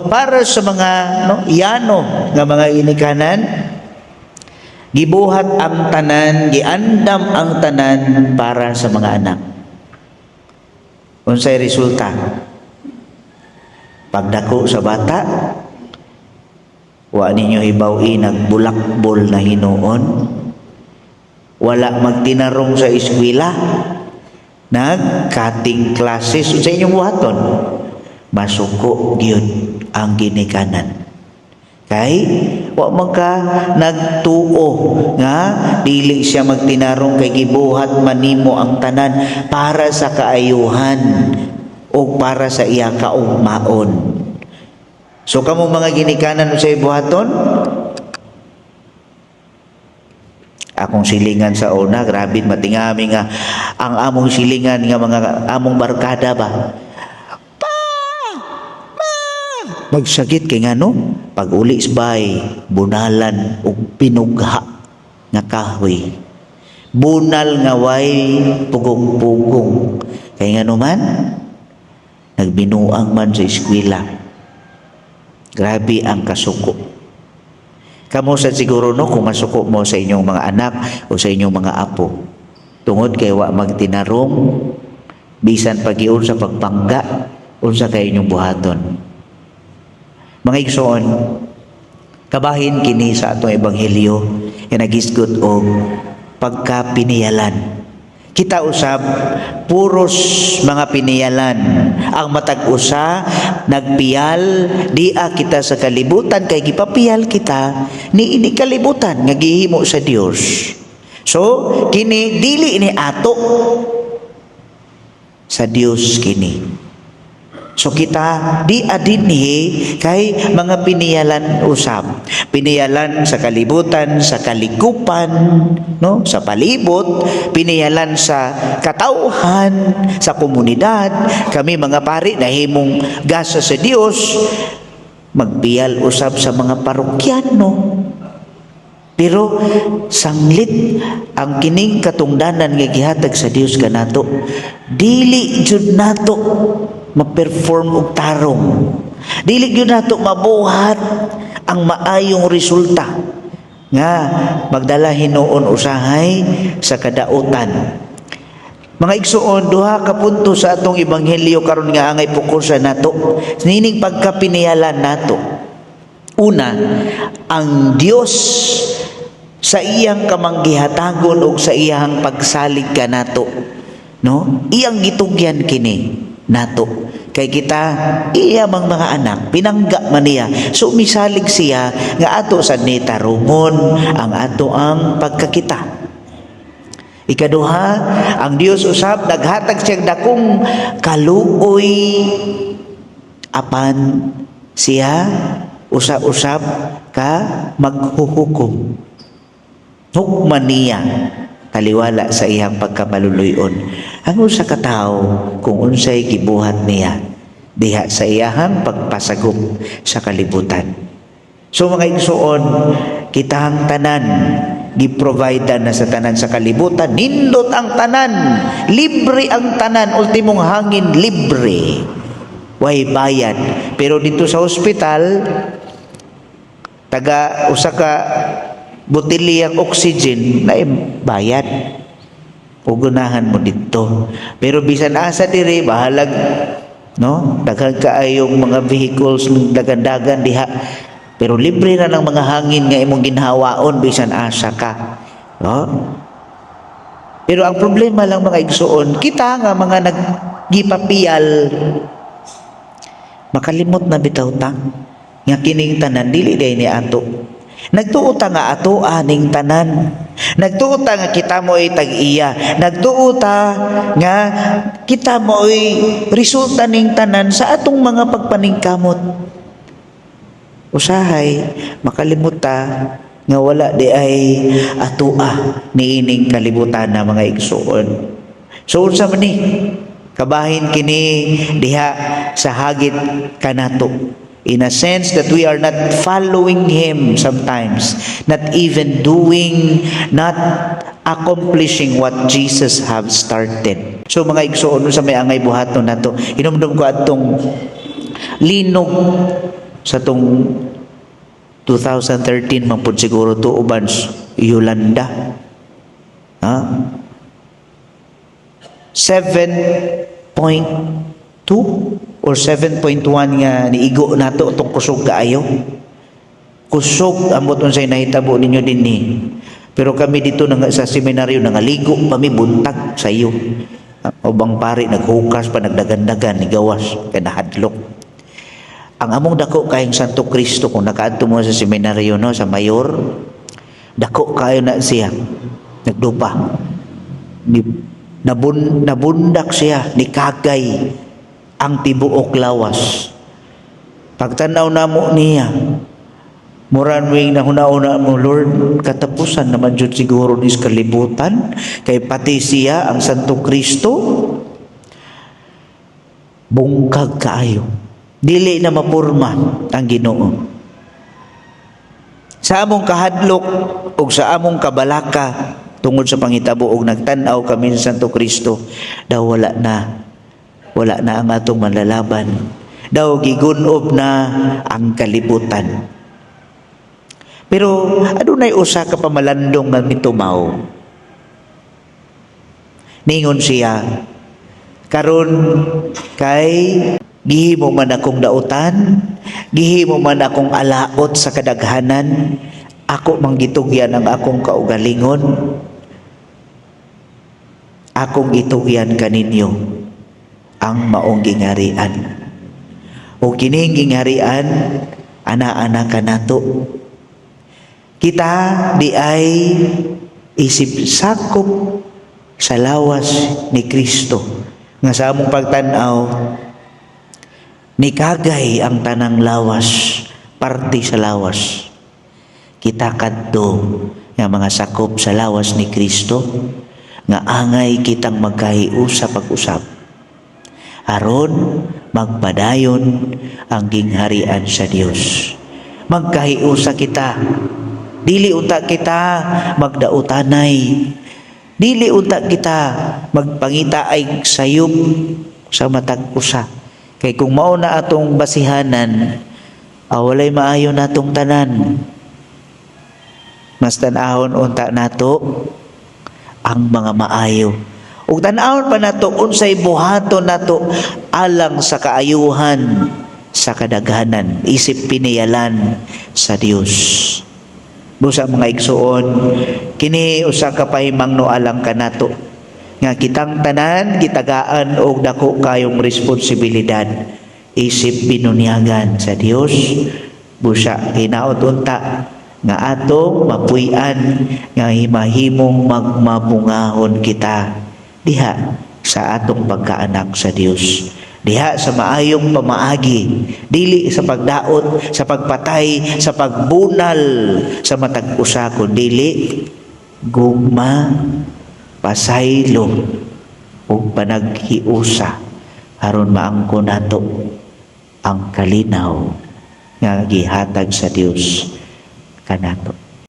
para sa mga, no, yano nga mga ginikanan, gibuhat ang tanan, giandam ang tanan para sa mga anak. Unsay resulta? Pagdako sa bata, wa ninyo hibaw-i, nagbulakbol na hinuon, wala magtinarong sa eskwela, nag-cutting classes. Sa inyong buhaton, masuko gyud ang ginikanan kay wa man ka nagtuo nga dili siya magtinarong kay gibuhat man nimo ang tanan para sa kaayuhan o para sa iya kaugmaon. So kamo mga ginikanan, unsay buhaton? Akong silingan sa una, grabe matingami nga ang among silingan nga mga among barkada ba. Pa! Ma! Magsakit kay ngano? Pag uli sa bay, bunalan og pinugha nga kahoy. Bunal nga way pugong-pugong. Kay ngano man? Nagbinuang man sa eskwela. Grabe ang kasuko. Kamo sa siguro, no, kung masuko mo sa inyong mga anak o sa inyong mga apo. Tungod kay wa magtinarong bisan pagiun sa pagpangga, unsa kay inyong buhaton? Mga igsoon, kabahin kini sa atong ebanghelyo nga nagisgot og pagkapiniyalan. Kita usab puros mga piniyalan. Ang matag usa nagpiyal dia kita sa kalibutan kay gipapiyal kita ni ini kalibutan nga gihimo sa Dios. So kini dili ni ato, sa Dios kini. So kita di adinhi kay mga piniyalan usab. Piniyalan sa kalibutan, sa kalikupan, no, sa palibot, piniyalan sa katawhan, sa komunidad. Kami mga pari nahimong gasa sa Dios, magpiyal usab sa mga parokyano. Pero sanglit ang kining katungdanan nga gihatag sa Dios kanato, dili jud nato ma-perform og tarong. Dili gyud nato mabuhat ang maayong resulta nga magdala hinuon usahay sa kadautan. Mga igsuon, duha ka punto sa atong ebanghelyo karon nga angay pokusan nato. Nining pagkapiniyalan nato. Una, ang Dios sa iyang kamanggihatagon ug sa iyang pagsalig kanato, no? Iyang gitugyan kini nato. Kay kita iya mang mga anak, pinangga man niya. So misalig siya nga ato sad ni tarungon ang ato ang pagkakita. Ikaduha, ang Dios usab naghatag siyang dakong kaluoy apan siya usa-usab ka maghuhukom. Hukman niya taliwala sa iyang pagkamaluluyon ang usa ka tawo kung unsay gibuhat niya diha sa iyahang pagpasagop sa kalibutan. So mga igsuon, kitang tanan gi-provide na sa tanan sa kalibutan, nindot ang tanan, libre ang tanan, ultimong hangin libre. Way bayad. Pero dito sa ospital, taga usa ka botilyang oxygen na bayad. Ugunahan mo dito. Pero bisan asa diri, bahalag, no, daghan kaayong mga vehicles, dagan-dagan diha. Pero libre na ng mga hangin nga imong ginhawaon bisan asa ka. No? Pero ang problema lang, mga igsuon, kita nga mga naggipapiyal, makalimot na bitaw ta nga kining tanan dili day ni ato. Nagtuo ta nga ato aning tanan. Nagtuo ta nga kita mo'y tag-iya. Nagtuo ta nga kita mo'y resulta ning tanan sa atong mga pagpaningkamot. Usahay makalimot ta nga wala di ay atoa niining kalibutan na, mga igsuon. So unsa man ni? Kabahin kini diha sa hagit kanato. In a sense that we are not following Him sometimes, not even doing, not accomplishing what Jesus have started. So mga igsuon, sa may angay buhaton nato, hinumdum ko atong linog Sa tong 2013 man pud siguro to, uban Yolanda. Ha? 7.2 or 7.1 nga niigo nato tong kusog kaayo. Kusog, ambot unsay nahitabo ninyo dinhi. Pero kami dito nang sa seminaryo, nangaligo pa mi buntag sa iyo. Ubang pari naghukas pa, nagdagan-dagan ni gawas kay nahadlok. Ang among dako kayong Santo Cristo, kung nakaadto mo sa seminaryo, no, sa mayor, dako kayo na siya. Nagdupa. Ni nabundak siya ni kagay ang tibuok lawas. Pagtanaw namo niya, muran wing nahuna-una mo, "Lord, katapusan naman jud siguro ni kalibutan kay pati siya, ang Santo Kristo, bungkag kaayo." Dili na mapurma ang Ginoo. Sa among kahadlok ug sa among kabalaka tungod sa pangitabo og nagtan-aw kami sa Santo Kristo, daw wala na ang atong manlalaban. Daw gigunob na ang kalibutan. Pero adunay usa ka pamalandong nga mitumaw. Ningon siya, "Karon kay gihimo man akong dautan, gihimo man akong alaot sa kadaghanan, ako mang gitugyan ang akong kaugalingon, akong gitugyan kaninyo ang maong gingharian. O kining gingharian, ana-ana kanato." Kita di ay isip sakop sa lawas ni Kristo nga sa among pagtan-aw nikagay ang tanang lawas, parte sa lawas. Kita kadto nga mga sakop sa lawas ni Kristo nga angay kitang magkahiusa pag-usab aron magpadayon ang gingharian sa Dios. Magkahiusa kita, dili unta kita magdautanay, dili unta kita magpangita ay sayop sa matag usa, kay kung mao na atong basihanan, walay maayo natong tanan. Mas tan-ahon unta nato ang mga maayo ug tan-ahon pa nato unsay buhaton nato alang sa kaayuhan sa kadaghanan isip piniyalan sa Dios. Busa, mga igsuon, kini usa ka pahimangno alang kanato nga kitang tanan gitagaan og dako kayong responsibilidad isip binunyagan sa Dios. Busa hinaot unta nga atong mapuy-an nga himahimong magmabungahon kita diha sa atong pagkaanak sa Dios, diha sa maayong pamaagi, dili sa pagdaot, sa pagpatay, sa pagbunal sa matag usa, kundi gugma, pasaylo ug panaghiusa aron maangkon nato ang kalinaw nga gihatag sa Dios kanato.